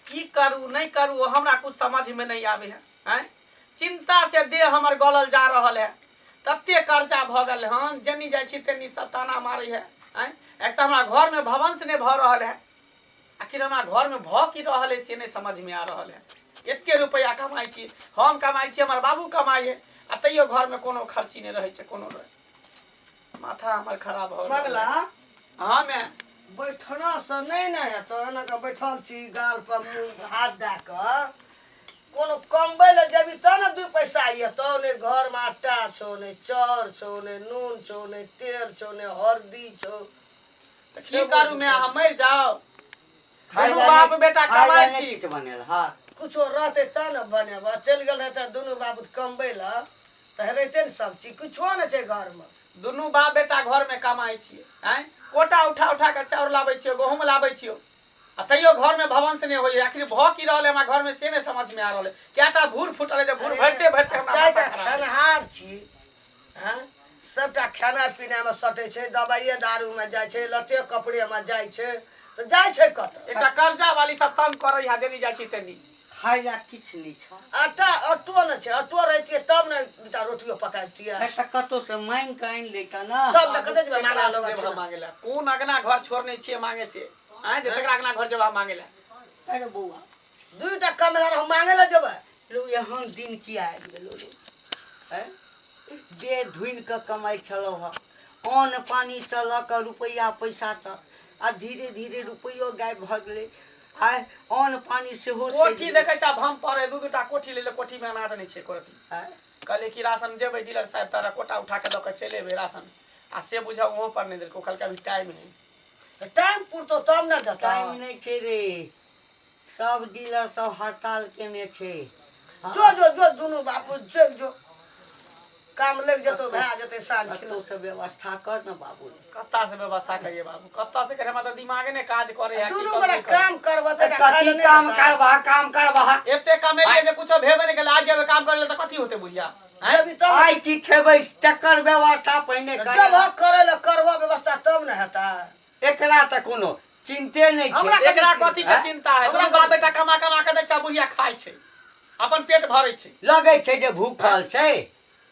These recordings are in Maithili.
की करू नहि करू हमरा कुछ समझमे नहि आबै है। आँय, चिंता से देह हमर गलल जा रहल है। तते कर्जा भऽ गेल हन, जेनी जाइ छी तेनी सब ताना मारै है। आँय, एक तऽ हमरा घरमे भवंश नहि भऽ रहल है। आखिर हमरा घरमे भऽ की रहल है से नहि समझमे आ रहल है। एते रुपैआ कमाइ छी हम, कमाइ छी हमर बाबू कमाइ है, आ तैयो घरमे कोनो खर्ची नहि रहै छै कोनो रहै। माथा हमर खराब भऽ रहल मंगला है। हँ मैं बैठना से नहि ने हेतौ। एना कऽ बैठल छी गाल पर मुँह हाथ दए कऽ। कोनो कमबै लए जेबही तब ने दू पैसा एतौ। नहि घरमे आटा छौ, नहि चाउर छौ, नहि नून छौ, नहि तेल छौ, नहि हरदी छौ। तऽ की करू मैं, अहाँ मरि जाउ? दुनू बाप बेटा कमाइ छी। किछु बनेल हँ? कुछो रहतै तब ने बनेबह। चलि गेल रहतै दुनू बाबू कमबै लए तऽ हेरैते ने सब चीज। कुछो नहि छै घरमे। दुनू बाप बेटा घरमे कमाइ छियै। आँय, कोटा उठा उठा कऽ चाउर लाबै छियौ, गहूँम लाबै छियौ, आ तैयो घरमे भवंश नहि होइए। आखिर भऽ की रहल है हमरा घरमे से नहि समझमे आ रहल है। कएटा भूर फूटल है जे भूर भरिते भरिते हमरा चारि टा माथा खराब है। खेनहार छी हँ, सबटा खाना पीनामे सटै छै, दबाइए दारूमे जाइ छै, लत्ते कपड़ेमे जाइ छै, तऽ जाइ छै कतऽ? एकटा कर्जा वाली सब तंग करै है, जेनी जाइ छी तेनी। खाय लए किछु नहि छह? आटा आटो नहि छै। आटो रहितियै तब ने दूटा रोटियो पकाबितियै। तऽ कतहु से मांगि कऽ आनि लैतऽ ने। सब तऽ कतऽ जेबै मांगऽ केकरा से लग? जेबह मांगे ला? कोन अगना घर छोड़ने छियै मांगे से? आँय, जे तकरा अगना घर जेबह मांगे ला? अरे बौआ, दूटा कमरा हम मांगे लए जेबै? रौ, एहन दिन किया आबि गेलो रौ? आँय, देह धुनि कऽ कमाइ छलहुँ हँ, अन्न पानिसँ लऽ कऽ रुपैआ पैसा तक, आ धीरे धीरे रुपैओ गायब भऽ गेलै, आइ अन्न पानि सेहो सधि कोठी गेलै। देखै छ भम पड़े, दू दूटा कोठी लेले, कोठी में अनाज नहि छै एको रत्ती। आँय? कहलियै कि राशन जेबै डीलर साहब तारा कोटा उठा के लऽ कऽ चलि एबै राशन, आ से बुझा ओहो पर नहि देलकै। ओ कहलकै अभी टाइम है। तऽ टाइम पुरतौ तब ने देतौ। टाइम नहि छै रे, सब डीलर सब हड़ताल केने छै। जो जो जो, दुनू बापू चलि जो, काम लागि जेतौ, भए जेतै साँझ खिना। कतहु से व्यवस्था कर ने बाबू। कत्ता से व्यवस्था करिए बाबू, कत्ता से करिए? हमरा तऽ दिमागे नहि काज करे है। की दुनू करू, गोरा नहि करू। काम करबह तऽ एकरा खाय कथी लए नहि काम देतौ? करबह, काम करबह? एते कमेलियै जे कुछो भेबे नहि केलै। आज जेबै काम करे लए तऽ कथी होतै बुढ़िया? आँय? जेबही तब आइ की खेबै तकर व्यवस्था पहिने कर। जब करे लए करबह व्यवस्था तब ने हेतै। एकरा तऽ कोनो चिन्ते नहि छै। हमरा एकरा कथी के आँय? चिंता है? दुनू बाप बेटा कमा कमा के दै छै, बुढ़िया खाइ छै, अपन पेट भरै छै। लगै छै जे भूखल छै।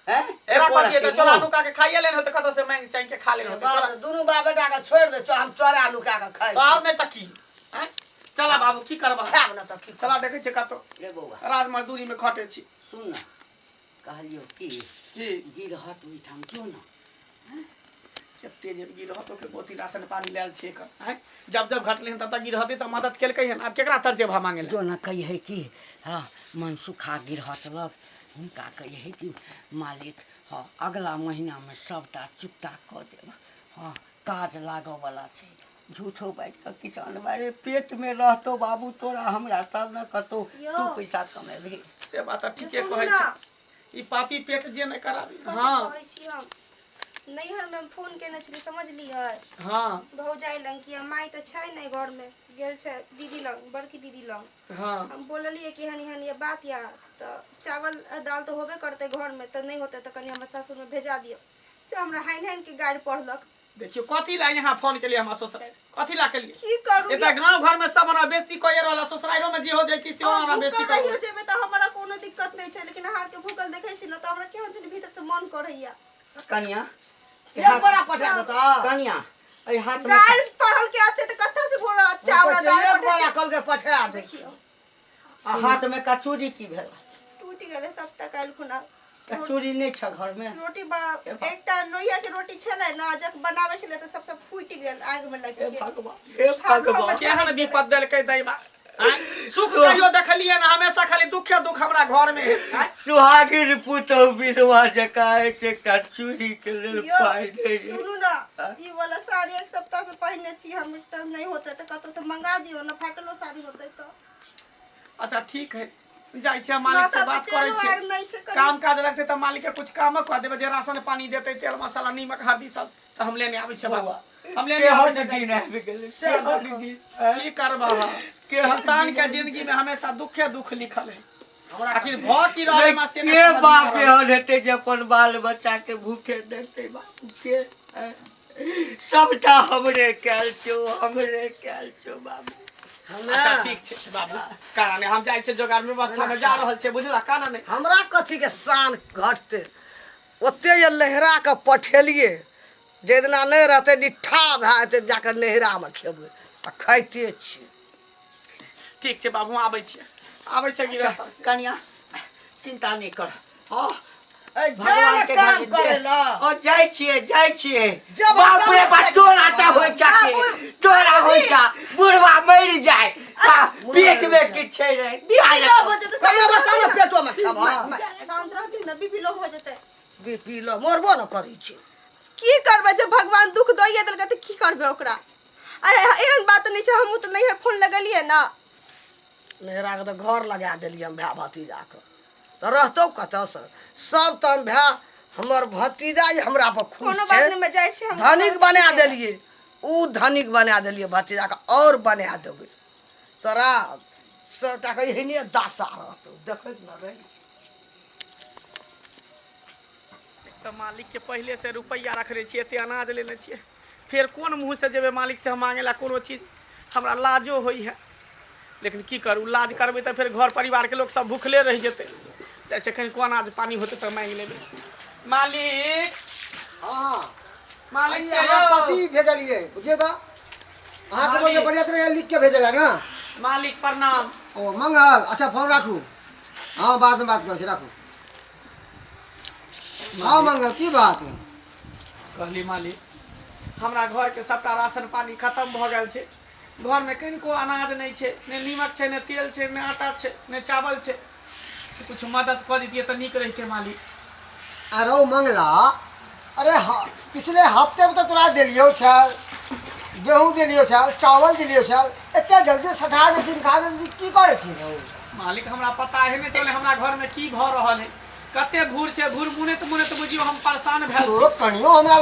हैं? एकरा एको कथी हेतै? रत्ती चोरा मुँह। नुका के खाइए लेने होतै, कतौ से मांगि चांगि के खा लेने होतै चोरा। बाप, दुनू बाप बेटा के छोड़ि दे, हम चोरा नुका के खाइ तऽ आब नहि तऽ की? आँय? चला बाबू, की करबह? खायब ने तऽ की? चला, देखै छियै कतौ रे बौआ, राज मजदूरी में खटै छी। सुन ने, कहलियौ की? की? गिरहत ओहिठाम जो ने। कते जे गिरहत के गोती राशन पानी लायल छियै एकर। आँय, जब जब घटलै हन तब तक गिरहते तऽ मदद केलकै हन। आब केकरा तर जेबह मांगे लए? जो ने, कहिए कि हँ मनसुखा गिरहत लग, हुनका कहिए कि मालिक, हँ, अगला महीनामे सभटा चुकता कऽ देब। हँ, काज लागऽवला छै। झूठो बाजि कऽ किसान भाय पेटमे रहतौ बाबू तोरा हमरा, तब ने कतहु यौ। तू पैसा कमेबही। से बात तऽ ठीके सुनू कहै ने। छै ई पापी पेट जे नहि कराबी। कथी हँ, कहै छी हम? नैहरमे हम फोन केने छलियै, समझलियै? हँ। भौजाइ लग कि माय तऽ छै नहि घरमे, गेल छै दीदी लग, बड़की दीदी लग। हँ। हम बोललियै कि एहन एहन ये बात या, तऽ चावल आ दालि तऽ होबे करतै घरमे, तऽ नहि होतै तऽ कनि हमर सासुरमे भेजा दियौ। से हमरा हानि हानि के गारि पढ़लक। देखियौ, कथी ला यहाँ फोन केलियै हमरा ससुरारि? कथी ला केलियै? की करू? एतऽ गाँव घर में सब हमरा बेइज्जती कए रहल है। ससुरारियो में जे हो जैती सेहो हम हमरा बेइज्जती भूखल करू। रहियो जेबै तऽ हमरा कोनो दिक्कत नहि छै, लेकिन अहाँ के भूखल देखै छी ने तऽ हमरा केहन छै भीतर से मन करैया। कनिया, एक बोरा पठा देतौ। कनिया, एहि हाथमे गारि पढ़ल के आते तऽ कतऽ से बोरा चावल दाल एक बोरा पठेतै? कहलकै पठा दे। देखियौ। आ हाथमे कचूरी की भेल? टूटि गेलै सबटा। काल्हि खुना कचूरी नहि छ घरमे? रोटी एकटा लोहिया के रोटी छलै ने, जब बनाबै छलै तऽ सबसँ फूटि गेल, आगि में लागि हे गेल। भगवान, हे भगवान! केहन विपद देलकै दैवा! आँय, सुख कहियो देखलियै ने, हमेशा खाली दुखे दुख हमरा घर में है। आँय? सुहागिन पुतहु विधवा जकाँ होइ छै, एकटा चूड़ी के लेल यौ, पाइ नहि अछि। सुनू ने, ई वाला साड़ी एक सप्ताह से पहिने छी हम। एकटा नहि होतै तऽ कतौ से मंगा दियौ ने, फाटलो साड़ी होतै तऽ। अच्छा ठीक है, जाइ छियै, मालिक से माथा पे बात करै तेलो छियै। आर नहि छै कनि। काम काज लगतै तऽ मालिक के कुछ कामो कऽ देबै, जे राशन पानी देतै, तेल मसाला नीमक हल्दी सब तऽ हम लेने आबै छियै बाबा, हम लेने आबै केहन छियै, जाइ दिन छियै। आबि गेलै, केहन दिन, आँय? की करबह? केहन इंसान के जिंदगी में हमेशा दुखे दुख लिखल है। आखिर भऽ की रहल है हमरा से नहि के समझ में आ बाप रहल है। एहन हेतै जे अपन बाल बच्चा के भूखे देखतै बाबू के? आँय? सबटा हमरे कयल छौ, हमरे कयल छौ बाबू। अच्छा ठीक छै बाबू, काना नहि, हम जाइ छियै जोगाड़ व्यवस्था में जा रहल छियै, बुझला? काना नहि। हमरा कथी के शान घटते? ओते जे लहरा के पठेलिए, जे दिना नहि रहतै निठ्ठा भए जेतै, जाके नैहरामे खेबै आ खाइते छी। ठीक छै बाबू, आबै छियै, आबै छियै गिरह। कनिया, चिंता नहीं कर। हाँ, ए, भगवान के काम घर करे ला। ओ जाइ छियै, जाइ छियै। जब बाप रे बाप, तोरा तऽ होइ छा के बाबू, तोरा होइ छा, बुढ़वा मरि जाय आ, पेट मे किछु छै रे। बीपी लो भऽ जेतै। कनिया शांत बताउ ने, रहथिन। पेटोमे खेबह? शांत रहथिन ने, बीपी लो भऽ जेतै। बीपी लो मरबो ने करै छी। की करबै, जब भगवान दुख दइए देलकै तऽ की करबै ओकरा? अरे, एहन बात नहि छै, हमहूँ तऽ नैहर फोन लगेलियै ने। नैहराके तऽ घर लगा देलियै हम भाय भतीजाके, तऽ रहतौ कतऽसँ? सब तऽ हम भाय, हमर भतीजा जे हमरा पर खुश कोनो छै। बात नहि, जाइ छी हम। धनिक बना देलियै, ओ धनिक बना देलियै भतीजाके, आओर बना देबै। तोरा सबटाके एहने दशा रहतौ, देखैत ने रही। एक तऽ मालिक के पहिले से रुपैआ रखने छियै, एते अनाज लेने छियै, फेर कोन मुँह से जेबै मालिक से हम मांगे ला कोनो चीज? हमरा लाजो होइ है, लेकिन की करू? लाज करबै तऽ फेर घर परिवार के लोग सब भूखले रहि जेतै। जैसे कहीं को अनाज पानी होतै तऽ मांगि लेबै। मालिक! हाँ। मालिक अरे से अहाँ यौ। कथी भेजलियै बुझियौ तऽ अहाँके मालिक। बोलके बढ़िया तरह लिख के भेजल है ना? मालिक, प्रणाम। ओ मंगल, अच्छा फोन राखू, हाँ, बादमे बात करै छी, राखू। हाँ मंगल, की बात? कहली मालिक, हमरा घरके सबटा राशन पानी खतम भऽ गेल छै। घरमे कनिको अनाज नहि छै, ने नीमक छै, ने तेल छै, ने आटा छै, ने चावल छै। किछु मदद कऽ दितियै तऽ नीक रहितै मालिक। अरे मंगला, अरे पिछले हफ्ते में तो तोरा देलियो छल, गेहूँ देलियो छल, चावल देलियो छल, एते जल्दी सठा दै छी, खा दै छी, की करै छी रौ? मालिक, हमरा पता है नहि चले हमरा घरमे की भऽ रहल है। कते भूर छै, भूर बुनैत बुनैत बुझियौ हम परेशान भेल तोरो छी। कनियो हमरा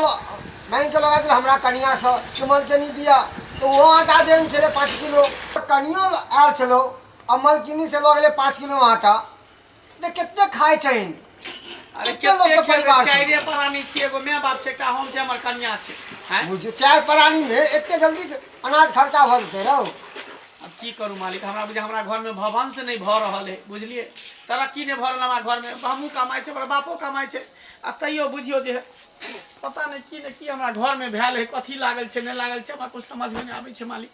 मांगि के लगा देल हमरा कनिया से कि मलकिनी दिया, तऽ ओहो आटा देने छलै 5 किलो। कनियो आयल छलौ आ मलकिनी से लऽ गेलै 5 किलो आटा ने। कते खाइ छहिन? अरे कते लोकके कते खेबै? परिवार छै? चारिए प्राणी छियै, एगो माय बाप छै, एकटा हम छै, हमर कनिया छै। हैं? बुझियौ, चारि प्राणी मे एते जल्दी अनाज खर्चा भऽ जेतै रौ? अब की करू मालिक? हमरा बुझे हमरा घरमे भवंश नहि भऽ रहल है, बुझलियै? तरक्की नहि भऽ रहल हमरा घरमे। हमहूँ कमाइ छै, हमर बापो कमाइ छै, आ तैयो बुझियौ जे पता नहि की ने की हमरा घरमे भेल है, कथी लागल छै, नहि लागल छै, हमरा कुछ समझमे नहि आबै छै मालिक।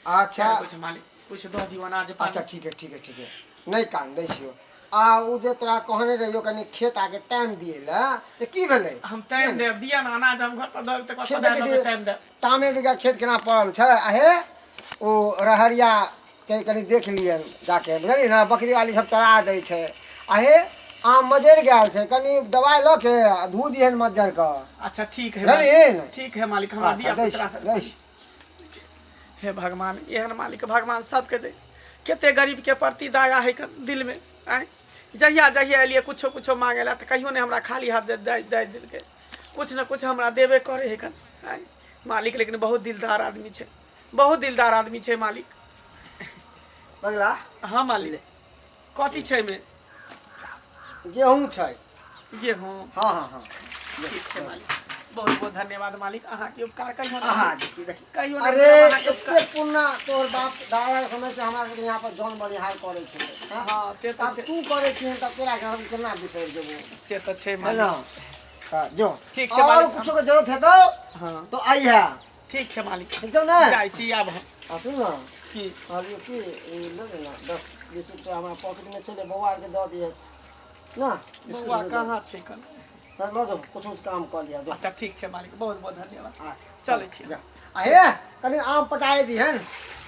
अच्छा। कुछ मालिक, कुछ दऽ दियौ अनाज अच्छा। पानी। ठीक है, ठीक है, ठीक है, नहि कान, दै छियौ। आ ओ जे तोरा कहने रहियौ कनि खेत आके टाइम दिए लए, तऽ की भेलै? हम टाइम देब, दिअ ने अनाज हम घर पर दऽ देब, तकर खेत बाद देखै छियै, टाइम देब। तामे बीघा खेत केना पड़ल छै। आहे ओ रहरिया के कनि देख लियन जाके, बुझलियै ने? बकरी वाली सब चरा दै छै। आहे आम मजरि गेल छै, कनि दवाइ लऽ के आ धो दिहन मज्जर के। अच्छा, ठीक है। बुझलियै ने? मालिक, ठीक है मालिक, हमरा अच्छा, दिअ दै कुछ छी, राशन। दै छी। हे भगवान, एहन मालिक भगवान सबके दे। कते गरीबके प्रति दया है दिलमे। आँय, जहिया जहिया एलियै कुछो कुछो मांगे ला, तऽ कहियो नहि हमरा खाली हाथ दे दे दे देलकै। कुछ ने कुछ हमरा देबे करे है कन। आँय मालिक, लेकिन बहुत दिलदार आदमी छै, बहुत दिलदार आदमी छै मालिक। बंगला। हाँ मालिक, कथी छै एहिमे? गेहूँ छै। गेहूँ? हाँ हाँ हाँ। ठीक छै मालिक, बहुत बहुत धन्यवाद मालिक, अहाँके उपकार कहियो नहि आहा, देखी देखी। कहियो नहि अरे भूलब अहाँके उपकार। एते पुरना तोहर बाप दादा के समय से हमरा सबके यहाँ पर जन बनिहार करै छलै, हाँ? हाँ, से तऽ आब छै। तू करै छिही तब तोरा के हम केना बिसरि जेबो? से तऽ छै है मालिक। ना? तऽ जो। ठीक छै और मालिक। कुछो के जरूरत हेतौ हाँ। तो आइहे। ठीक छै मालिक। ठीक छौ ने? जाइ छी आब हम। आ सुन ने। की? कहलियौ कि ई लऽ ले ने, 10-20 रुपया हमरा पॉकेटमे छलै, बौआ आरके दऽ दिहे ना। बौआ कहाँ छै कन? तऽ लऽ जाउ, कुछो काम कऽ लिअ, जो। अच्छा, ठीक छै मालिक, बहुत बहुत धन्यवाद। अच्छा। चलै छी। जा, आ हे कनि आम पटाए दिहन।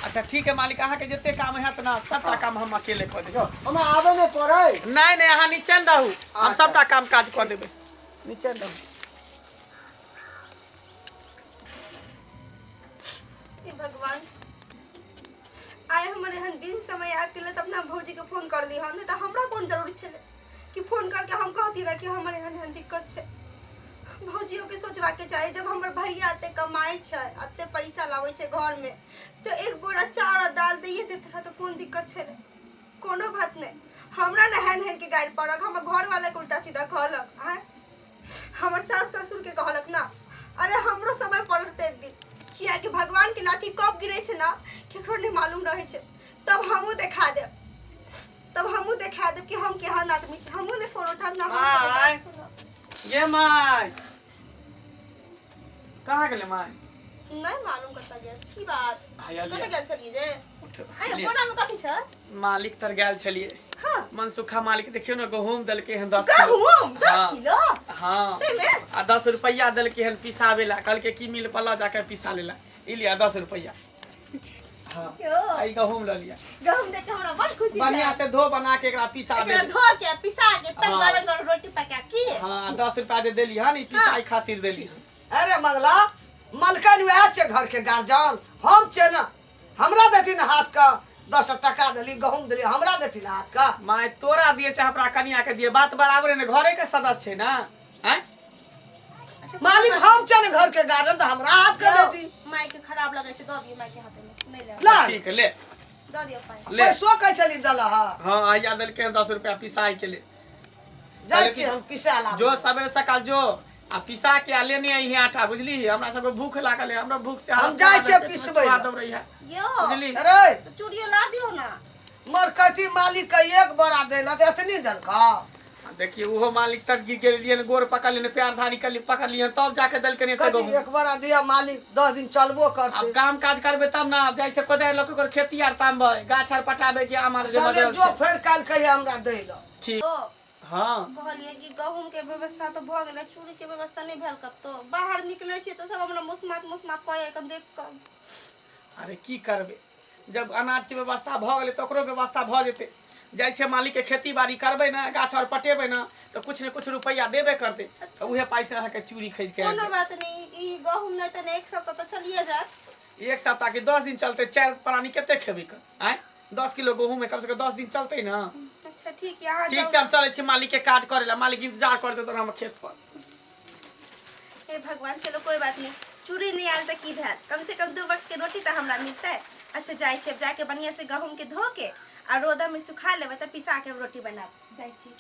अच्छा, ठीक है मालिक, अहाँके जते काम हैत ने, सबटा काम हम अकेले कऽ देबै। जो, हमरा आबे नहि पड़ै। नहि नहि, अहाँ निश्चिंत रहू, हम अच्छा। सबटा काम काज कऽ देबै, निश्चिंत रहू। हे भगवान, आइ हमर एहन दिन समय आबि गेलै तऽ अपना भौजीके फोन करली हन, नहि तऽ हमरा कोन जरूरी छलै कि फोन करके हम कहती रह कि हमर एहन एहन दिक्कत छै। भौजियोके सोचबाके चाही, जब हमर भैया एते कमाइ छै, एते पैसा लाबै छै घरमे, तऽ एक बोरा चाउर आ दालि दैए देते रहै तऽ कोन दिक्कत छलै? कोनो बात नहि, हमरा ने हैन हैन के गारि पड़क, हमर घरवालाके उल्टा सीधा कहलक, आँय, हमर सास ससुरके कहलक ना। अरे, हमरो समय पड़तै एक दिन। कियाकि भगवान के लाठी कब गिरे छै ना केकरो नहीं मालूम रहे छै। तब हमहूँ देखा देब, तब हमहूँ देखा देब कि हम केहन आदमी छी। हमहूँ नहीं फोन उठाब ना हम कोनो माय। बात सुनब। ये माय कहाँ गेलै माय? नहीं मालूम कतऽ गेल। की बात, हैया कतऽ लिअ। गेल छलियै जे? उठ, आइ लिअ। बोरा में कथी छै? मालिक तर गेल छलियै। हाँ। मनसुखा मालिक देखियौ ने गहूम देलकै हन 10 किलो। गहूम 10 हाँ। किलो? हाँ। सही में? आ 10 रुपैआ देलकै हन पिसाबे ला, कहलकै की मिल पर लऽ जाके पिसा लेला। ई लिअ 10 रुपैआ। हाँ। यो। आ ई गहूम लऽ लिअ। गहूम देख के हमरा बड़ खुशी बढ़िया भेल। से धो बना के एकरा पिसा एकरा देबै। धो के पिसा के तब हाँ। गरम गरम रोटी पका की। हाँ, 10 रुपैआ जे देली हन ई पिसाई खातिर देली हन। अरे मंगला, मलकन वएह छै घर के गार्जियन, हम छै ना, हमरा देथिन हाथ का 10 टका देली, गहूम देली, हमरा देथिन हाथ का। माय तोरा दिए चाहे अपना कनिया के दिए, बात बराबर ने, घरे के सदस्य छै ना। आँय मालिक हम छै ने घर के गार्जियन, तऽ हमरा हाथ के देथिन। माय के खराब लगै छै, दऽ दियौ माय के हाथ में। नहीं ले। ला। ठीक है, ले। दऽ दियौ पाइ। ले। पैसो कहै छली दलह। हाँ, आइया देलकै हन 10 रुपया पिसाई के ले। जाइ छी हम पिसा ला। जो सवेरे सकाल जो आ पिसा के आ लेने आई आटा, बुझली? हमरा सबके भूख लागल है, हमरा भूख से हम हालत जाइ खराब छियै है, पेट में पिसबै चूहा लए। दौड़ै है। यो। बुझली? अरे तो चूड़ियो ला दियौ ना। मर कहती मालिक के एक बोरा देला तऽ एतनी देलकौ। आ देखिए ओहो मालिक तर गिर गेलियै, गोर पकड़लियै, प्यार धारी करलियै, पकड़लियै, तब जाके देलकै एते कहती गहूम। एक बोरा दिया मालिक, 10 दिन चलबो आब करतै। काम काज करबै तब ना, आब जाइ छै कोदारि लऽ के ओकर खेती आर तामबै, गाछ आर पटाबै के आम आर जे साले बचल जो छै। फेर काल्हि कहिया हमरा दै लए। ठीक। ओ। हाँ। कहलियै कि गहूम के व्यवस्था तऽ भऽ गेलै, चूड़ी के व्यवस्था नहि भेल कतौ। बाहर निकलै छियै तऽ सब हमरा मुसमात मुसमात कहै कऽ देख कऽ। अरे की करबै, जब अनाज के व्यवस्था भऽ गेलै तऽ ओकरो व्यवस्था भऽ जेतै। जाइ छै मालिक के खेती बाड़ी करबै ने, गाछ आर पटेबै ने, तऽ कुछ ने कुछ रुपैआ देबे करतै, तऽ उहे पाइ से अहाँके चूड़ी खरीद के आबि कोनो जायत। बात नहि, ई गहूम नहि तऽ एक सप्ताह तऽ चलिए जायत। एक सप्ताह के 10 दिन चलतै, 4 प्राणी कते खेबै कऽ? आँय, 10 किलो गहूम है, कम से कम 10 दिन चलतै ना। अच्छा ठीक है, अहाँ ठीक जाउ। छै, हम चलै छी मालिक के काज करे ला, मालिक इंतजार करतै तोरा हम खेत पर। हे भगवान, चलो कोई बात नहीं, चूड़ी नहीं आयल तऽ की भेल, कम से कम 2 वक्त के रोटी तऽ हमरा मिलतै। अच्छा जाइ छी, अब जाके बढ़िया से गहूम के धो के आ रौदा में सुखा लेबै तऽ पिसा के हम रोटी बनाब। जाइ छी।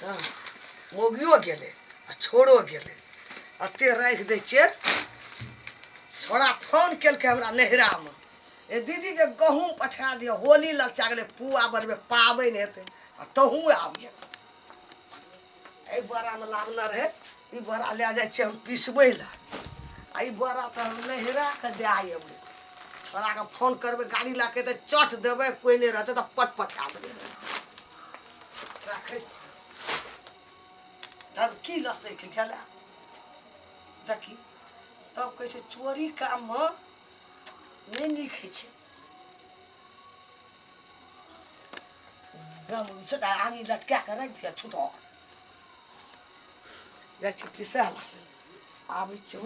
हाँ, मौगियो गेलै आ छोड़ो गेलै, एते राखि दै छियै। छोड़ा फोन केलकै हमरा नैहरामे, ए दीदीके गहूम पठा दिअ, होली लगचा गेलै, पुआ बनबै, पाबनि हेतै, आ तहूँ आबियै। एहि बोरामे लाबने रहै, ई बोरा लए जाइ छियै हम पिसबै लए, आ ई बोरा तऽ हम नैहराके दए अयबै। छोड़ाके फोन करबै, गाड़ी लए के तऽ चट देबै, कोइ नहि रहतै तऽ पट पठा देबै। राखै छी तब की लसैठ गेलै देखी। तब कहै छै चोरी काममे नहि नीक होइ छै। गम छोटा आङी लटका कऽ राखि दिअ, छुतहर जाइ छी पिसा लाबै। आबै छै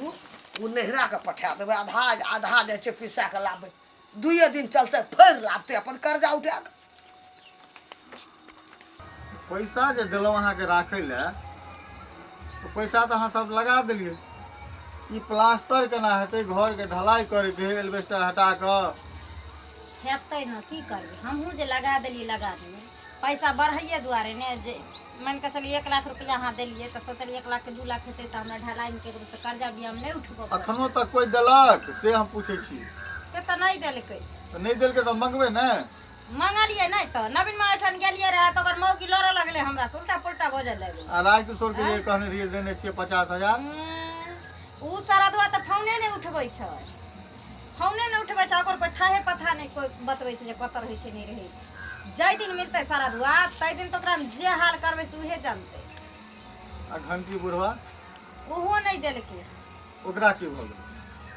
ओ नैहराके पठा देबै, आधा आधा जाइ छै पिसा कऽ लाबै, 2 दिन चलतै, फेर लाबतै अपन कर्जा उठा कऽ। पैसा जे देलहुँ अहाँके राखै लए, तऽ पैसा तऽ अहाँ सब लगा देलियै। ई प्लास्टर केना हेतै? घरके ढलाई करैके है, एल्बेस्टर हटा कऽ हेतै ने, की करबै? हमहूँ जे लगा देलियै लगा देलियै, पैसा बढ़ैए दुआरे ने, जे मानि कऽ चलू 1 लाख रुपैआ अहाँ देलियै तऽ सोचलियै 1 लाखके 2 लाख हेतै तऽ हमरा ढलाइमे ककरोसँ कर्जा भी हम नहि उठबऽ पड़त। अखनो तक कोइ देलक से हम पूछै छी। से तऽ नहि देलकै। तऽ नहि देलकै तऽ मंगबै ने? मंगलियै नहि तऽ नवीन माँ ओहिठाम गेलियै रहए तऽ ओकर मौगी लड़ऽ लगलै हमरा से, उल्टा पुल्टा बजऽ लगलै। आ राजकिशोर के जे कहने रहियै देने छियै 50,000? उ सरदवा तऽ फोने नहि उठबै छै, फोने नहि उठबै छै, ओकर कोइ थाहे पता नहि, कोइ बतबै छै जे कतऽ रहै छै नहि रहै छै। जाहि दिन मिलतै सरदवा ताहि दिन तऽ ओकरा हम जे हाल करबै से उहे जानतै। आ घंटी बुढ़वा? ओहो नहि देलकै। ओकरा की भऽ गेलै?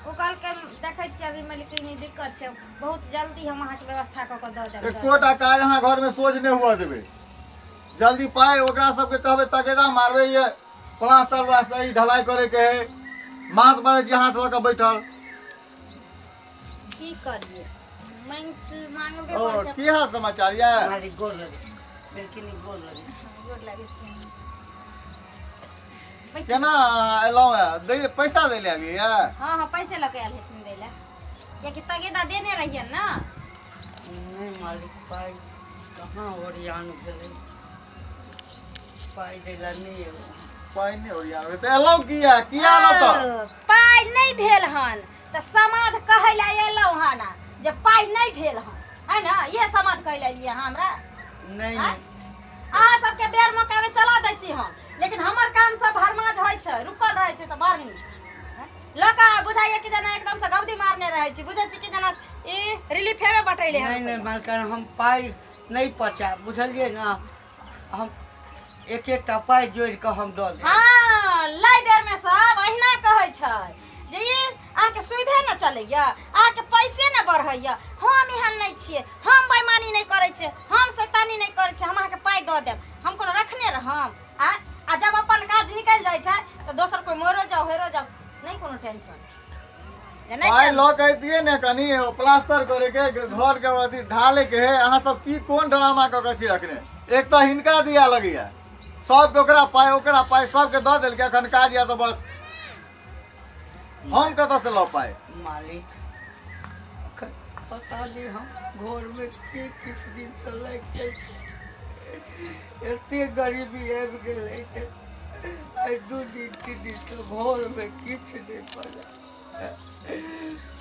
ओ कहलकै देखै छियै अभी मालिकिनी दिक्कत छै, बहुत जल्दी हम अहाँके व्यवस्था कऽ कऽ दऽ देब। एकोटा काज अहाँ घरमे सोझ नहि हुअ देबै। जल्दी पाइ ओकरा सबके कहबै, तगेदा मारबै, ये प्लास्टर वास्तर ई ढलाई करैके है, माथ मारै छी हाथ लऽ कऽ बैठल। की करियै, मांगबे ओ करै छै। की हाल समाचार यऽ? मालिक गोर लगै छी, बेलकिनी गोर लगै छी। गोर लगै छी। केना अहाँ एलहुँ हेँ? दै पैसा दै लए एलियै यऽ? हाँ हाँ, पैसे लऽ कऽ आयल हेथिन दै लए, कियाकि तगेदा देने रहियनि ने। नहि मालिक, पाइ कहाँ ओरियान भेलै, पाइ दै लए नहि एलहुँ। पाइ नहि ओरियान भेल तऽ एलहुँ किया किया एलहुँ तऽ ओ, पाइ नहि भेल हन तऽ समाद कहै लए एलहुँ हन जे पाइ नहि भेल हन है ने इहे समाद कहै लए एलियै अहाँ हमरा नहि आँय? नहि अहाँ सबके बेर मौकामे चला दै छी हम लेकिन हमर काम सब भरमाज होइ छै रुकल रहै छै तऽ बड़ नीक आँय? लऽ कऽ बुझाइए कि जेना एकदमसँ गौदी मारने रहै छी बुझै छी कि जेना ई रिलीफेमे बटैले हन नहि नहि रुपैआ। मालकान हम पाइ नहि पचायब बुझलियै ने हम एक एकटा पाइ जोड़ि कऽ हम दऽ देब हाँ लै बेरमे सब अहिना कहै छै जे ई अहाँके सुविधे ने चलैया अहाँके पैसे ने बढ़ैया हम एहन नहि छियै हम बेईमानी नहि करै छियै हम शैतानी नहि करै छियै हम अहाँके पाइ दऽ देब हम कोनो रखने रहम आ आ जब अपन काज निकलि जाइ छै तऽ दोसर कोइ मरो जाउ हेरो जाउ नहि कोनो टेंशन जे नहि पाइ लऽ टेंशन के अइतियै ने कनि प्लास्टर करे के घर के अथी ढाले के है अहाँ सब की कोन ड्रामा कऽ के छी रखने एक तऽ हिनका दिया लगैया सबके ओकरा पाइ सबके दऽ देलकै एखन काज या तऽ बस हम कतऽ से लऽ पाइ मालिक अखन पता नहि हम घरमे के किछु दिनसँ लागि गेल छै एते गरीबी आबि गेलै जे आइ 2 दिन 3 दिनसँ घरमे किछु नहि पड़ल।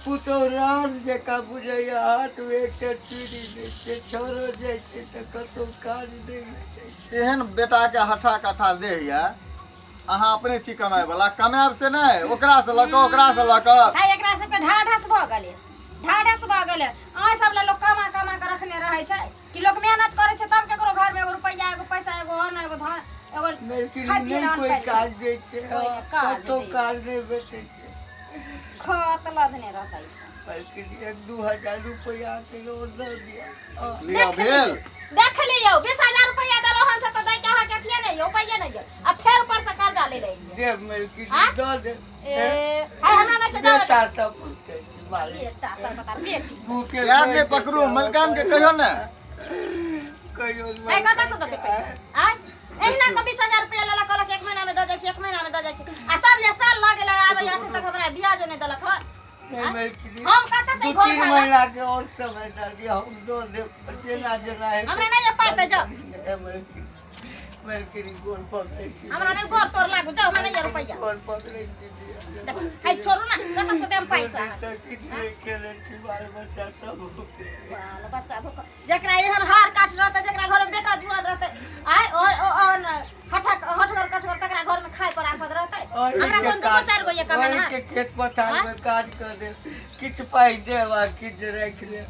पुतहु राड़ जकाँ बुझैए, हाथमे एकटा चूड़ी नहि छै। छोड़ो जाइ छै तऽ कतहु काज नहि भेटै छै। एहन बेटाके हठा कट्ठा देह यऽ, अहाँ अपने छी कमाय वाला, कमायब से नहि, ओकरा से लऽ कऽ, ओकरा से लऽ कऽ। है एकरा सबके ढाढस भऽ गेलै, ढाढस भऽ गेलै। अहाँ सब लए लोक कमा कमा कऽ रखने रहै छै कि लोक मेहनत करै छै तब केकरो घरमे एगो रुपैआ, एगो पैसा, एगो अन्न, एगो धन, एगो लेकिन खाय पियै नहि अन्न कोइ पानि। काज दै छै। कोइ नहि काज कतहु दै छै। काज नहि भेटै छै। खत लदने रहतै ई सब। बल्कि 1-2 हजार रुपैआ के लोन दऽ दिअ। लिअ भेल। देख लियौ, 20,000 रुपैआ देलहुँ हन से तऽ दैके अहाँके अथिये नहि यऽ, उपाये नहि यऽ, आ फेर ऊपरसँ कर्जा ले लेलियै। देब मलकिनी। आँ? दऽ देब। ए हाय, हमरा नहि छै, जाउ। बेटा सब भूखे मालिक। बेटा सब बता बेटी सब। भूखे पैर नहि पकड़ू, मलकान के कहियो ने। कहियो। ए कतऽ से देतै पैसा आँय? एहिना कऽ 20,000 रुपैआ लेलक, कहलक एक महीना में दऽ जाइ छी, एक महीना में दऽ जाइ छी, आ तब जे साल लऽ गेलै आबै अखन तक हमरा ब्याजो नहि देलक हन। नहि मलकिनी। हम कतऽ से दू घर तीन भाड़ा? महीना के और समय दऽ दिअ, हम दऽ देब जेना जेना हेतै। हमरा नहि यऽ पाइ तऽ जाउ। नहि मलकिनी, मलकिनी, गोर पकड़ै छी। हमरा नहि गोर तोर लागू, जाउ, हमरा नहि यऽ रुपैआ। गोर पकड़ै छी दिअ। देखू, है छोड़ू ने, कतऽ से देम पैसा? तऽ किछु नहि खेले छी, बाल बच्चा सब भूखे। बाल बच्चा भूख, जेकरा एहन हार काट रहतै, जेकरा घर में बेटा जुआन रहतै आय और और हठक हठगर कठगर, तकरा घर में खाय पर आफत रहतै। हमरा कोन दूगो चारि गो ये कमेना के खेत पथार में काज कर देब, किछु पाइ देब आ किछु राखि लेब।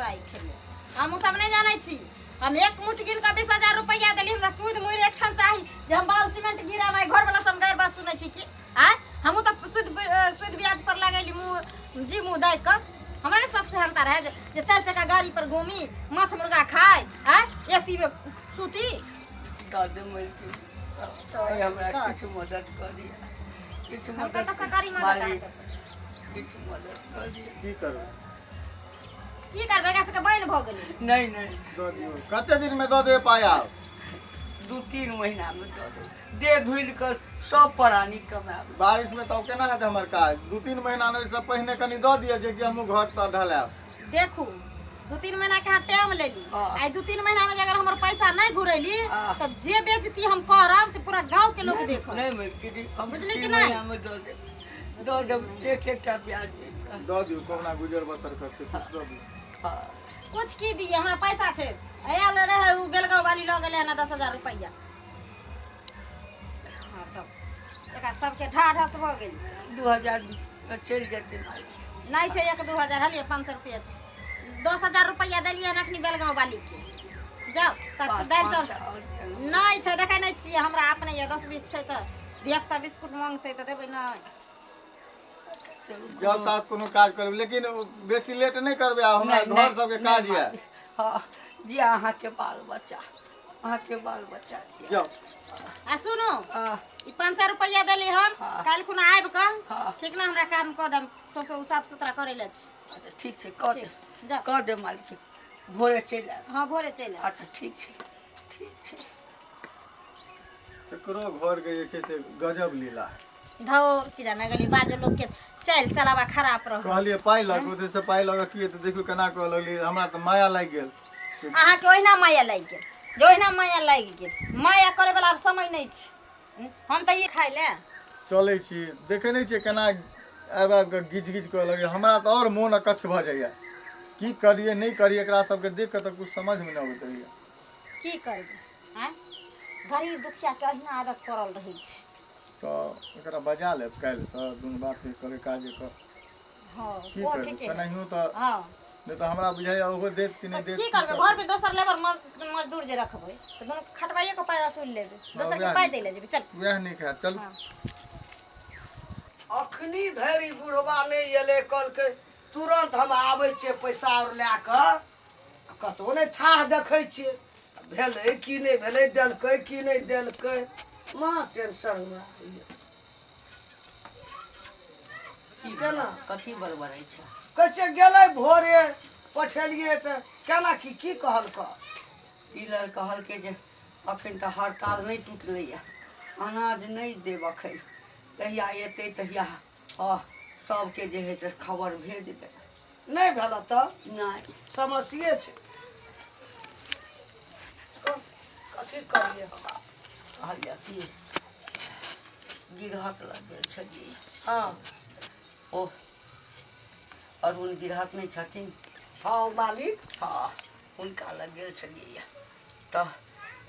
राखि ले, हम ओ सब नहि जानै छी। हम एक मुठ गिन कऽ 20,000 रुपैआ देली, हमरा सूद मुड़ि एकठाम चाही जे हम बालू सीमेंट गिराम। आइ घरवला सब गैर बात सुनै छी कि आँय हमहूँ तऽ सूद सूद ब्याज पर लगैली मुँह जी मुँह दै कऽ। हमरा नहि शौक सेहनता रहै जे चारि चक्का गाड़ी पर घूमी, माछ मुर्गा खाय, आँय एसी में सूती। दऽ देब मलकिनी, आइ हमरा किछु मदद कऽ दिअ, किछु हम मदद। कतऽ से करी मदद अहाँ मालिक सबके? किछु मदद कऽ दिअ। की करबै? की करबै? एकरा सबके बनि भऽ गेलै। नहि नहि। दऽ दियौ। कते दिनमे दऽ देबै पाइ आब? 2-3 महीनामे दऽ देब, दे घुलि कऽ सब प्राणी कमायब। बारिशमे तब केना हेतै हमर काज? 2-3 महीना नहि, ओहिसँ पहिने कनि दऽ दिअ जे कि हमहूँ घर तर ढलायब। देखू, 2-3 महीना के अहाँ टाइम लेली। आइ 2-3 महीना में जे अगर हमर पैसा नहीं घुरेली तऽ जे बेइज्जती हम करब से पूरा गांव के लोग देखत। नहि मलकिनी, हम बुझली कि तीन नहि? महीनामे दऽ देब, दऽ देब एक एकटा ब्याज दे कऽ। दऽ दियौ, कहुना गुजर बसर करतै, किछु दऽ दियौ। हँ। कुछ की दिए? हमरा पैसा छै, आयल रहे उ बेलगांव वाली, लऽ गेलै हन 10,000 रुपैआ। हाँ, तब एकरा सबके ढाढस भऽ गेल। 2000 चलि जेतै मालिक। नहि छै 1-2 हजार, हलिए 500 रुपैआ छै। 10,000 रुपैआ देलियै हन अखनी बेलगांव वाली के। जाउ तऽ दालि पाँच चाउर सए आओर दिअ ने। नहि छै, देखै नहि छियै, हमरा अपने यऽ 10-20 छै तऽ धियापुता बिस्कुट मांगतै तऽ देबै नहि? चलू। जब साथ कोनो काज करबै, लेकिन बेसी लेट नहि करबै आ हमरा नहि, घर नहि, सबके नहि, काज यऽ। मालिक। हँ जी, अहाँके बाल बच्चा, अहाँके बाल बच्चा दिअ। जाउ। आ सुनू। हँ। ई 500 रुपैआ देली हम। काल्हि खुना आबि कऽ ठीक ने हमरा काम कऽ देब, सौंसे साफ सुथरा करै लए छी। अच्छा, ठीक छै, कऽ देब। जाउ। कऽ देब मालिक, भोरे चलि आयब। हँ, भोरे चलि आयब। अच्छा, ठीक छै, ठीक छै। एकरो घरके जे छै से गजब लीला। धौर की जाने गेली, बाजो लोक के चलि चलावा खराब रह। कहलियै पाइ लऽ कऽ, ओतयसँ पाइ लऽ कऽ की तऽ देखियौ केना कहऽ लगलियै, हमरा तऽ माया लागि गेल। अहाँके ओहिना माया लागि गेल, जे ओहिना माया लागि गेल। माया करे वाला आब समय नहि छै। हम तऽ ई खाइ ले चलै छी देखै नहि छियै केना आबि आबि कऽ गिच गिच करऽ लगैए हमरा तऽ आओर मोन अकच्छ भऽ जाइए की करियै नहि करियै एकरा सबके देख कऽ तऽ किछु समझमे नहि अबैत रहैए की करबै आँय गरीब दुखियाके अहिना आदत पड़ल रहै छै तऽ एकरा बजा लेब काल्हिसँ दुनू बात करै काजे कऽ हँ की ओ करबै ठीके केनाहियो तऽ हँ नहि तऽ हमरा बुझाइए ओहो देत कि नहि देत की करबै घरमे दोसर लेबर मजदूर जे रखबै तऽ दुनू खटबाइए के पाइ वसूल लेबै दोसरके वएह पाइ दै लए जेबै चल वएह नीक हैत चलू अखनी धरि बुढ़बा नहि एलै कहलकै तुरन्त हम आबै छियै पैसा आओर लए कऽ आ कतहु नहि थाह देखै छियै भेलै कि नहि भेलै देलकै कि नहि देलकै महा टेंशनमे आबैए की केना? कथी बड़बड़ै छै कहै छियै गेलै भोरे पठेलियै तऽ केना की की कहलकै डीलर कहलकै जे अखन तऽ हड़ताल नहि टूटलैए अनाज नहि देब अखन जहिया एतै तहिया हँ सबके जे हइ से खबर भेज देब नहि भेल तऽ नहि समस्ये छै कथी करियै हम आब? कहलियै कि गिरहक लग गेल छलियै हँ ओ अरुण गिरहक नहि छथिन हँ ओ मालिक हँ हुनका लग गेल छलियै तऽ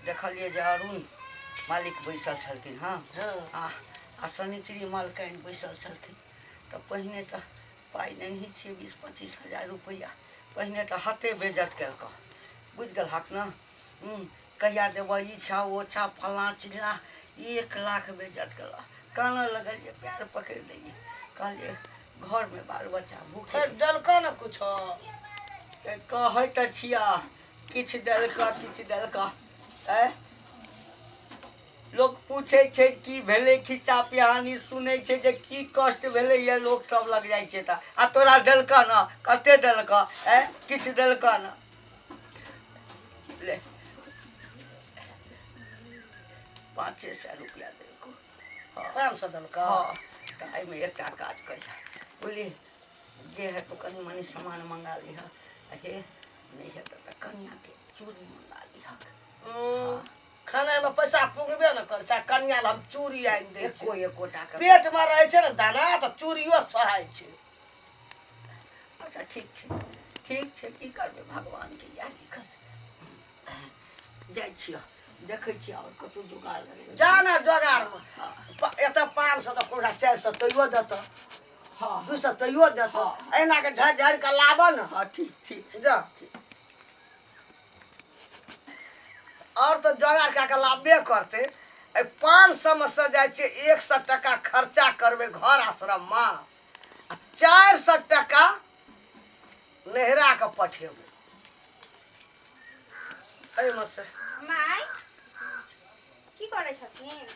देखलियै जे अरुण मालिक बैसल छलखिन हँ हँ आ आ शनिचरी मालकाइन बैसल छलखिन तऽ पहिने तऽ पाइ लेनहि छियै 20-25 हजार रुपैआ पहिने तऽ हते बेज्जत केलकऽ बुझि गेलहक ने हूँ कहिया देबऽ ई छऽ ओ छऽ फल्लाँ चिल्लाँ 1 लाख बेज्जत केलक कानऽ लगलियै पैर पकड़ि लेलियै कहलियै घरमे बाल बच्चा भूखे फेर देलकऽ ने कुछो कहै तऽ छियह किछु देलकऽ किछु देलकऽ आँय लोक पूछै छै की भेलै खिस्सा पिहानी सुनै छै जे की कष्ट भेलैए लोक सब लग जाइ छै तऽ आ तोरा देलकऽ ने कते देलकऽ आँय किछु देलकऽ ने ले 500 रुपया देलकौ हँ 500 देलकऽ हँ तऽ एहिमे एकटा काज करिह बुझली जे हेतौ कनि मनि सामान मंगा लिह हे नहि हेतौ तऽ कनियाके चूड़ी मंगा लिह खानामे पैसा पुगबे ने करै छै आ कनिया लए हम चूड़ी आनि दै एको छियै एकोटा के पेटमे रहै छै ने दाना तऽ चूड़ियो सोहाइ छै अच्छा ठीक छै ठीक छै की करबै भगवानके इएह लिखल छै जाइ छियह देखै छियै आओर कतहु जोगाड़ लगेबै जा ने जोगाड़मे एतऽ 500 तऽ कोना 400 तैयो देतऽ हँ 200 तैयो देतऽ एहिना के झाड़ि झाड़ि कऽ लाबऽ ने हँ ठीक ठीक जा आओर तऽ जोगाड़ कए कऽ लाबबे करतै एहि 500मे से जाइ छियै 100 टाका खर्चा करबै घर आश्रममे आ 400 टाका नैहरा कऽ पठेबै एहिमे से माय की करै छथिन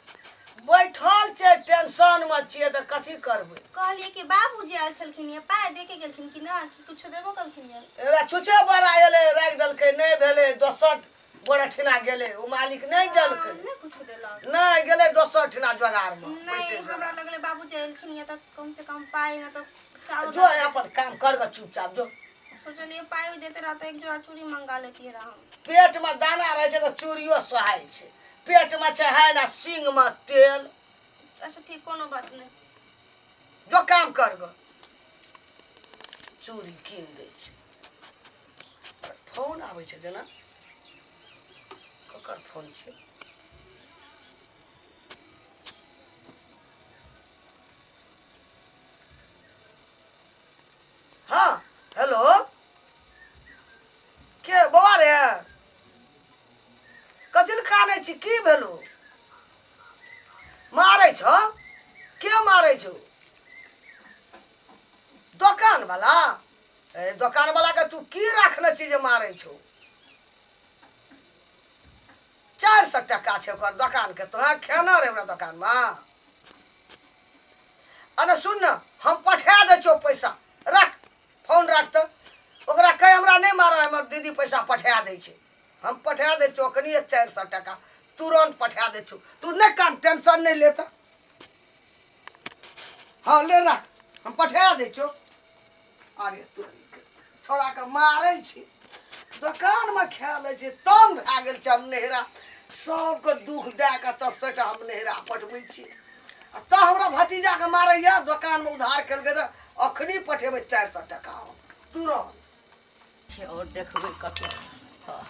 बैठल छै टेंशनमे छियै तऽ कथी करबै कहलियै कि बाबूजी आयल छलखिन ये पाइ दे के गेलखिन कि ना कि कुछो देबो केलखिन ये एकरा छुछे बड़ा एलै राखि देलकै नहि भेलै दोसर गोरा ठिना गेलै ओ मालिक नहि देलकै नहि कुछो देलक नहि गेलै दोसर ठिना जोगारमे नहीं पैसे हमरा लगलै बाबूजी एलखिन ये तऽ कम से कम पाइ ना तऽ चारो जो अपन काम कर गऽ चुपचाप जो सोचलियै पाइ उइ देते रह तऽ एक जोड़ा चूड़ी मंगा लेतियै रह हम पेटमे दाना रहै छै तऽ चूड़ियो सोहाइ छै पेटमे छै है ना सींगमे तेल अच्छा ठीक कोनो बात नहि जो काम कर गऽ चूड़ी कीन दै छै फोन आबै छै जेना ककर फोन छै हँ हेलो के बौआ रे कथी लए कानै छी की भेलो मारै छौ के मारै छौ दोकान वाला ए दोकान वाला के तू की राखने छी जे मारै छौ 400 टका छै ओकर दोकान के तोरा खेना रे ओकरा दोकान मे अने सुन न हम पठा दै छियौ पैसा रख फोन राख तऽ ओकरा कह हमरा नहि मारऽ हमर दीदी पैसा पठा दै छै हम पठा दै छियौ अखनिए 400 टका तुरन्त पठा दै छियौ तू नहि कान टेंशन नहि ले तऽ हँ ले राख हम पठा दै छियौ अरे तोरीके छोड़ाके मारै छी दोकानमे खा लै छै तंग भए गेल छै हम नहिरा सबके दुख दए कऽ तब सभटा हम नैहरा पठबै छी आ तऽ हमरा भतीजाके मारैया दोकानमे उधार केलकै तऽ अखनी पठेबै 400 टका हम तुरन्त। छै आओर देखबै कतौ। हँ।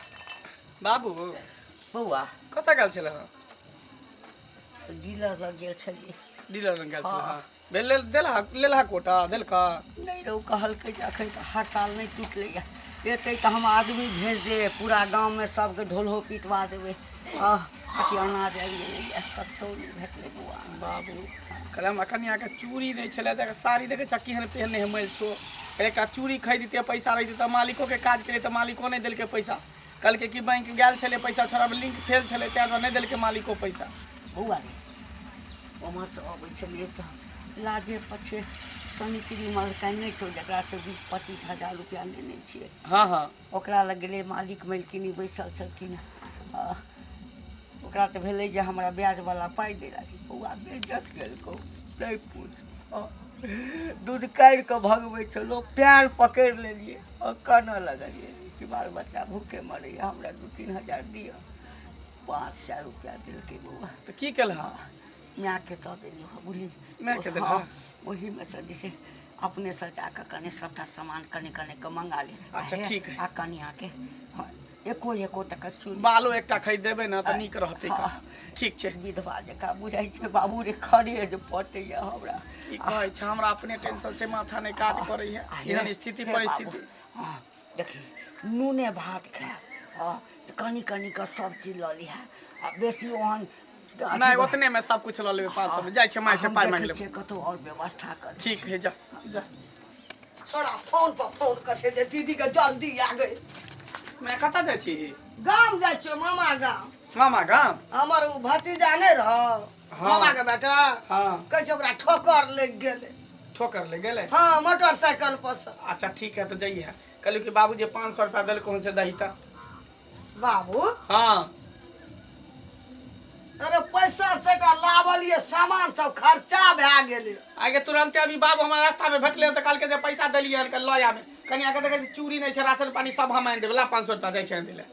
बाबू। बौआ। कतऽ गेल छलै हँ? डीलर लग गेल छलियै। डीलर लग गेल छलै हँ? भेल देलहा लेलहा कोटा देलका? नहि रौ, कहलकै जे एखन तऽ हड़ताल नहि टूटलैए, एतै तऽ हम आदमी भेज देब, पूरा गाममे सबके ढोलहो पिटवा देबै। आह अथी अनाज आबि गेलैए, कतहु नहि भेटलै बौआ। बाबू कहले हमरा कनियाके चूड़ी नहि छलै तऽ साड़ी देखै छह केहन पहिरने है मैल छो। एकटा चूड़ी खरीदतियै पैसा रहितै तऽ मालिकोके काज केलियै तऽ मालिको नहि देलकै पैसा। कहलकै कि बैंक गेल छलै पैसा छोड़ाबै, लिंक फेल छलै ताहि दुआरे नहि देलकै मालिको पैसा। बौआ रे, ओम्हरसँ अबै छलियै तऽ लाजे पछे शनिचरी मलकानि नहि छौ जकरासँ 20-25 हजार रुपैआ लेने छियै। हँ हँ। ओकरा लग गेलै, मालिक मलकिनी बैसल छलखिन। ओकरा तऽ भेलै जे हमरा ब्याजवला पाइ दै लागी। बौआ बेज्जत केलकौ नहि पूछ। दूध काढ़ि कऽ भगबै छलौ, पएर पकड़ि लेलियै, कानऽ लगलियै कि बाल बच्चा भूखे मरैए, हमरा 2-3 हजार दिअ। 500 रुपैआ देलकै बौआ। तऽ की केलह? मायके दऽ देलियै हँ, बुझली? मायके देलह? हँ, ओहीमे सँ जे छै अपनेसँ जाकऽ कनि सभटा सामान कनि कनि कऽ मंगा ले। अच्छा, हे, ठीक है। आ कनियाके हँ, एको एको टका चूड़ी बालो एकटा खरीद देबै ने तऽ नीक रहतै। हँ। ठीक छै। विधवा जकाँ बुझाइ छै बाबू रे, खरेज पटैए हमरा। की कहै छै, हमरा अपने टेंशन से माथा नहि काज करैए, आ हे, एहन स्थिति हे परिस्थिति। बाबू, हँ देखी, नूने भात खायब, हँ कनि कनि कऽ सब चीज लऽ लिहऽ आ बेसी ओहन नहि, ओतने में सब कुछ लऽ लेबै। 500 में जाइ छै माय से हम पाइ देखै मांगि लेबै। छियै कतहु आओर व्यवस्था कर। ठीक है, जा जा। छोड़ा फोन पर फोन कर छै जे दीदी के जल्दी आ गई। मैं कतऽ जाइ छी? गाम जाइ छियो, मामा गाम। मामा गाम? हमर ओ भतीजा नहि रह, हाँ। मामा के बेटा। हाँ। कहै छै ओकरा ठोकर लागि गेलै। ठोकर ले गेलै? हाँ, मोटरसाइकिल पर से। अच्छा ठीक है, तऽ जइहे। कहलियै कि बाबू जे 500 रुपया देलको हन से दही तऽ। बाबू। हाँ। अरे पैसा सेटा लावलिए, सामान सब खर्चा भए गेलै। आगे तुरंते अभी बाबू हमरा रास्ता में भेटलै तऽ कहलकै जे पैसा देलियै हन, लऽ आबे। कनिया के देखै छी चूड़ी नहि छै, राशन पानी सब हम आनि देबै। ला 500 रुपया जाइ छै आनि दै।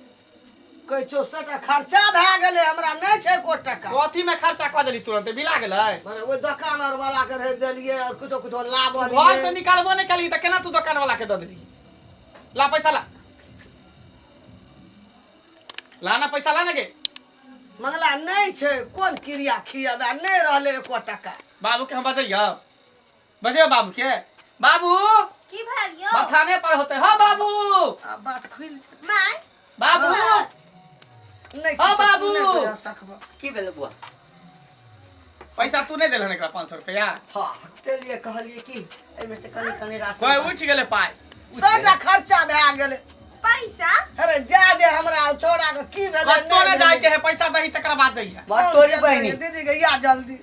कहै छौ सेटा खर्चा भए गेलै, हमरा नहि छै एको टका। कथी में खर्चा कऽ देली? तुरंते बिला गेलै? अरे ओहि दोकान आर वाला के रहि देलियै और कुछो कुछो लावलिए। घर से निकालबो नहि केली तऽ केना तू दोकान वाला के दऽ देली? ला पैसा ला, ला ना पैसा ला ना गे। मंगला नहि छै, कोन क्रिया खियाबे, नहि रहलै एको टका। बाबू के हम बजैयौ, बजैयौ बाबू के। बाबू। की भेल यौ? बथाने पर होते। हाँ बाबू। आ बात खुलि जेतै। माय। बाबू। नहि हाँ, किछु बाबू। नहि कहि सकबो। की भेलै बौआ? पैसा तू नहि देलहन एकरा 500 रुपया? हँ देलियै, कहलियै कि एहिमे से कनि कनि राशन। कोई उठि गेलै पाइ? सबटा खर्चा भए गेलै। पैसा? अरे जा दे हमरा छोड़ा के की भेलै। कतौ नहि जाइके है, पैसा दही तकर बाद जइहे। बात तोरी बहिनी। दीदी के या जल्दी।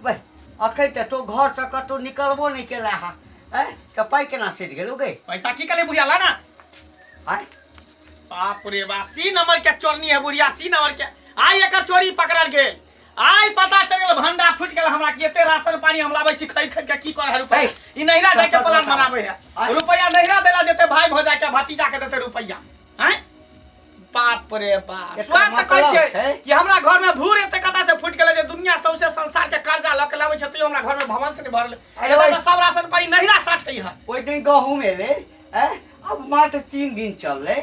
बे अखन तऽ तू घरसँ कतहु निकलबो नहि केला हा, आँय तऽ पाइ केना सधि गेलौ गे? पैसा की कले बुढ़िया, ला ना। आँय बाप रे बा, सी नंबर के चोरनी है बुढ़िया, सी नंबर के। आइ एकर चोरी पकड़ल गेल, आइ पता चल गेल, भंडा फूटि गेल हमरा कि एते राशन पानी हम लाबै छी खरीद खरीद के की करे है रुपया। हे, ई नैहरा जाय के सच प्लान बताउ। बनाबै है। आइ- रुपया नैहरा देला देते, भाई भौजा के भतीजा के देते रुपया। हैं बाप रे बाप, एकर स्वाद तऽ कहै मतलब छियै छै? कि हमरा घर में भूर एते कता से फूटि गेलै जे दुनिया सौंसे संसार के कर्जा लऽ के लाबै छै तैयो हमरा घर में भवन से नहि भरल। अरे एतऽ ओइ- तऽ सब राशन पानी नैहरा साठै है। ओहि दिन गहूम एलै, आँय अब मात्र 3 दिन चललै।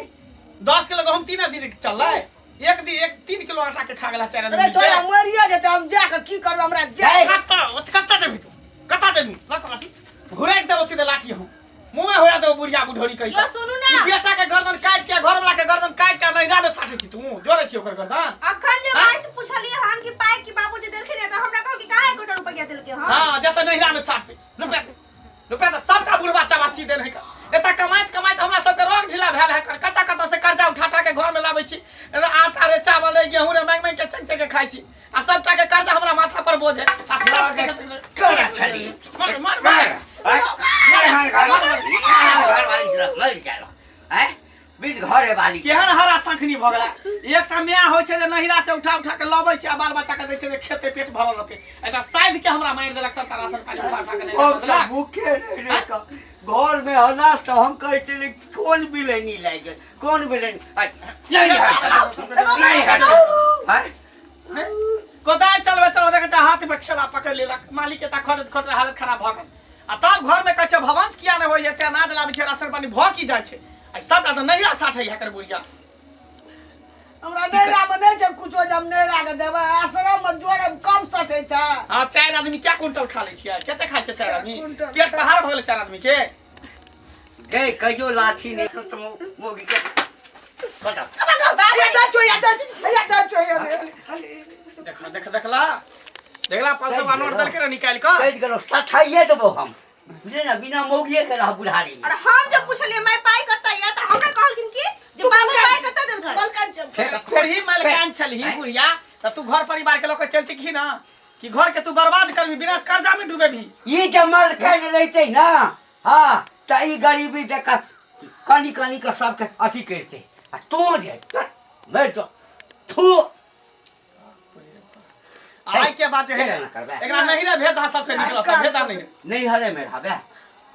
10 किलो गहूम 3 दिन चललै, एक दिन एक 3 किलो आटा के खा गेला 4 आदमी। अरे छोड़ा, मरिए जेतै, हम जाके की करबै, हमरा जाय। कतऽ कतऽ जेबही तू, कतऽ जेबही? लऽ लाठी घुराटि देबो सीधे, लाठी हम मुँह में होरा देबो बुढ़िया बुढ़ोरी कहि। यौ, सुनू ना। ई बेटा के गर्दन काटि छै, घर वाला के गर्दन काटि के नैहरा में साटै छी, तू जोड़ै छी ओकर गर्दन। अखन जे हाँ? माय से पुछलियै हन कि पाइ कि बाबूजी देलखिन तऽ हमरा कहल कि कहाँ एकोटा रुपैआ देलकै हन। हाँ, जतऽ नैहरा में साटतै। रुपया दे, रुपया तऽ सबटा बुढ़बा चबासी देन है। एतऽ कमाइत कमाइत हमरा सबके रोग ढीला भेल है। कतऽ कतऽ से कर्जा उठा उठा के घर में लाबै छी, आटा रे चावल रे गेहूं रे मांगि मांगि के चंग चंग के खाइ छी आ सबटा के कर्जा हमरा माथा पर बोझ है। आ करा छली। मार मार मार। मर, मर, घर वाली मर जालो। आँय बिन घरे वाली केहन हरा शंखनी भऽ गेला। एकटा माय होइ छै जे नहिरा से उठा उठा के लबै छै आ बाल बच्चा के दै छै जे खेते पेट भरल रहतै। एतऽ साइध के हमरा मारि देलक सबटा राशन पानी उठा उठा के नहि हम सब देलक। भूखे रहि रहि कऽ घरमे अनाज तऽ हम कहै छलियै कोन बिलैनी लागि गेल, कोन बिलैनी आइ, नहि हट, नहि हट। आँय? कोदारि चलबै चलबै देखै छै हाथ में ठेला पकड़ि लेलक। मालिक के तऽ खटैत खटैत हालत खराब भऽ गेल। आ तब घर में कहै छै भवंश किया नहि होइए, एते अनाज लाबै छै राशन पानी भऽ की जाइ छै। आ सबटा तऽ नहिरा साठै है एकर बुढ़िया। हमरा नैरा में नहीं छै कुछो जे हम नैरा के देबै। आश्रम में जोड़े में कम सटै छै। हाँ, 4 आदमी क्या क्विंटल खा लै छियै? कते खाइ छै 4 आदमी? क्विंटल। पेट पहाड़ भऽ गेलै 4 आदमी के। गै कहियो लाठी नहि मौगी के बताउ। ये दे छो, ये दे छो, ये दे छो, ये दे। देख देख देखला देखला 500 नोट देलकै रे निकालि कऽ। कहि गेलौ सठाइए देबौ हम, बुझले ना, बिना मौगिए के रह बुढ़ारी में। और हम जब पूछलिए मैं पाई कत्ता या त हमरा कहलखिन कि जे बाबू पाई कत्ता देलकै। मलकान छै। फेर- तू ही मलकान छलही बुढ़िया त तू घर परिवार के लऽ के चलती की ना कि घर के तू बर्बाद करबी, बिना कर्जा में डूबेबी। ई जे मलकान रहितै ना, हाँ, त ई गरीबी देख कऽ कनी कनी के सबके अथी करितै। आ तू जे मरि जो थू। आइ के बाद जे है केना करबै? एकरा नहीं रे भेद सबसे निकल सब भेद नहीं। नैहरे में रहबे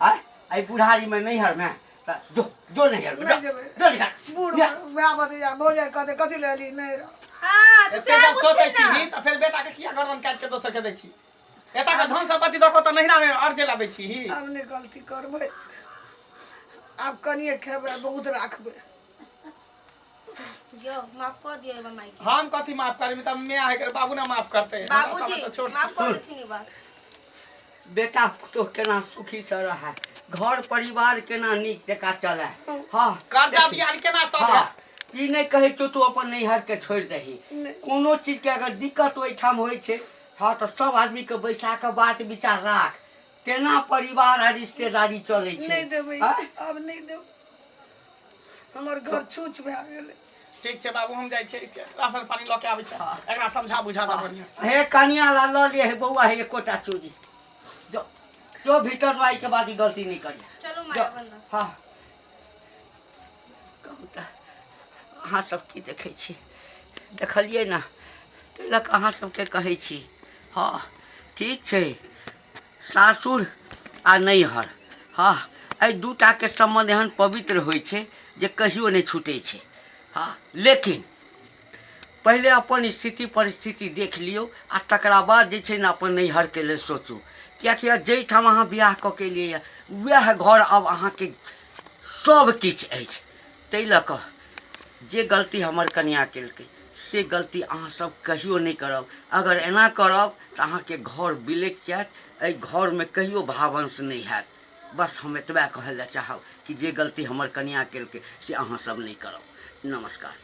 आय, एहि बुढ़ारी में नैहर में त जो जो नैहर में नहि जो जेबै। जो निकाल। बूढ़ माय भतीजा भौजाइ कहतै कथी लए एली नहि रह। हाँ, तऽ एते सएह जब सोचै बुझथिन छी ने। तऽ फेर बेटा के किया गर्दन काटि के दोसर के दै छी? एतऽ के धन संपत्ति दऽ कऽ तऽ नैहरा में अर्जे लाबै छी। आब नहि गलती करबै, आब कनिए खेबै बहुत राखबै। यौ माफ कऽ दियौ एबा माई के। हम कथी माफ करबी? तब मैं आइ कर बाबू ना माफ करते। बाबूजी तऽ छोट माफ कऽ देथिन ई बात। बेटा पुतोह केना सुखी से रहे, घर परिवार केना नीक जकाँ चले। हाँ, कर्जा बियान केना सधे। हाँ, ई नहि कहै छौ तू अपन नैहर के छोड़ि दही। कोनो चीज के अगर दिक्कत ओहिठाम होइ छै, हाँ, तऽ सब आदमी के बैसा कऽ बात विचार राख, तेना परिवार आ रिश्तेदारी चलै छै। नहि देबै। आँय? आब नहि देबै, हमर घर छूछ भए गेलै। ठीक छै बाबू, हम जाइ छियै राशन पानी लऽ के आबै छै, एकरा समझा बुझा दऽ बढ़िआँ से। हे कनिया ला लऽ ले हे बौआ, हे एकोटा चूड़ी जो जो भीतर आई के बाद ई गलती नहीं करिए। चलू जो, माया बंदा। हाँ, कहू तऽ अहाँ सब की देखै छी? देखलियै ने, ताहि लऽ कऽ अहाँ सबके कहै छी। हाँ ठीक छै, सासुर आ नैहर, हँ, एहि दूटाके सम्बन्ध एहन पवित्र होइ छै जे कहियो नहि छूटै छै। हँ, लेकिन पहिले अपन स्थिति परिस्थिति देख लियौ आ तकरा बाद जे छै ने अपन नैहरके लेल सोचू, किएकि जाहिठाम अहाँ बियाह कऽ के एलियै वएह घर आब अहाँके सब किछु अछि। ताहि लऽ कऽ जे गलती हमर कनिआँ केलकै से गलती अहाँसभ कहियो नहि करब। अगर एना करब तऽ अहाँके घर बिलटि जायत, एहि घरमे कहियो भावंश नहि हैत। बस हम एतबे कहै लए चाहब कि जे गलती हमर कनिआँ केलकै से अहाँसभ नहि करब। नमस्कार।